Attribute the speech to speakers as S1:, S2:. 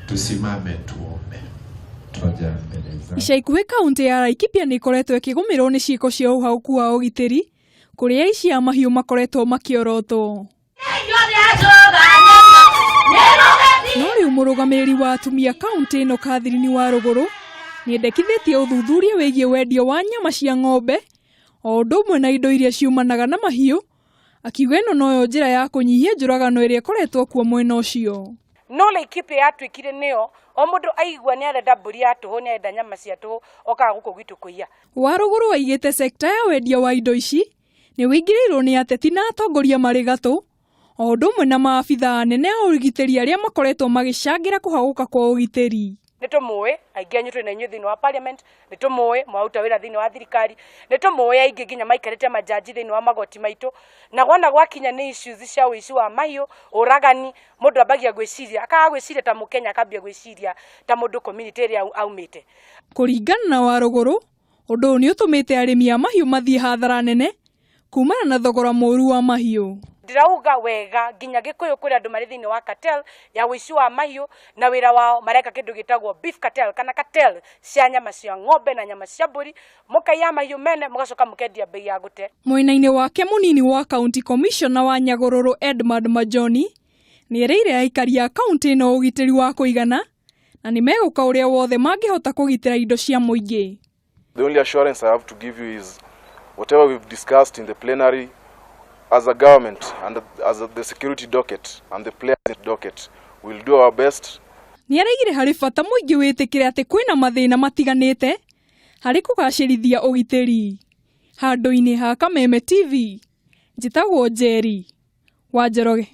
S1: Tusimame tuombe.
S2: Twaja mbele zako.
S3: Ica ikuhĩ kaũntĩ ya Laikipia nĩ ĩkoretwo ĩkĩgũmĩrwo nĩ ciĩko cia ũhaũku wa ũgitĩri kũrĩa aici a mahiũ makoretwo makĩorotwo. No rĩu mũrũgamĩrĩri wa atumia kaũntĩ ĩno Catherine Warũgũrũ nĩendekithĩtie ũthuthuria wĩgiĩ wendia wa nyama cia ng'ombe o ũndũ ũmwe na indo iria ciumanaga na mahiũ, akiuga ĩno noyo njĩra ya kũnyihia njũragano ĩrĩa ĩkoretwo kuo mwena ũcio.
S4: No Laikipia yatuĩkire nĩyo o mũndũ aigua nĩ arenda mbũri ya tũhũ, nĩ arenda nyama cia tũhũ, okaga gũkũ gwitũ kũiya.
S3: Warũgũrũ aigĩte sekta ya wendia wa indo ici nĩ wĩingĩrĩirwo nĩ ateti na atongoria marĩ gatũ o ũndũ ũmwe na maabithaa anene a ũgitĩri arĩa makoretwo magĩcangĩra kũhagũka kwa ũgitĩri.
S4: Nĩ tũmũĩ aingĩ anyu twĩ na inyuĩ thĩinĩ wa parliament, nĩ tũmũĩ mwaruta wĩra thĩinĩ wa thirikari, nĩ tũmũĩ aingĩ nginya maikarĩte majaji thĩinĩ wa magoti maitũ, na wona gwakinya nĩ issues cia ũici wa mahiũ, ũragani, mũndũ ambagia gwĩciria, akaga gwĩciria ta mũkenya, akambia gwĩciria ta mũndũ community ĩrĩa aumĩte.
S3: Kũringana na Warũgũrũ, ũndũ ũyũ nĩ ũtũmĩte arĩmi a mahiũ mathiĩ hathara nene kumana na thogora mũũru wa mahiũ.
S4: Ndĩrauga wega nginya Gĩkũyũ kũrĩ andũ marĩ thĩinĩ wa cartel ya ũici wa mahiũ na wĩra wao mareka kĩndũ gĩtagwo beef cartel kana cartel cia nyama cia ng'ombe na nyama cia mbũri, mũkaiya mahiũ mene mũgacoka mũkendia bei ya gũte.
S3: Mwena-inĩ wake mũnini wa county commissioner wa Nyahururu Edmund Majoni nĩerĩire aikari a kaũntĩ ĩno ũgitĩri wa kũigana na nĩ megũka ũrĩa wothe mangĩhota kũgitĩra indo cia mũingĩ.
S5: The only assurance I have to give you is whatever we've discussed in the plenary as a government and as the security docket and the players docket, we'll do our best.
S3: Nĩ araigire harĩ bata mũingĩ wĩtĩkĩre atĩ kwĩna mathĩna matiganĩte harĩ kũgacĩrithia ũgitĩri. Handũ-inĩ ha Kameme TV, njĩtagwo Njeri wa Njoroge.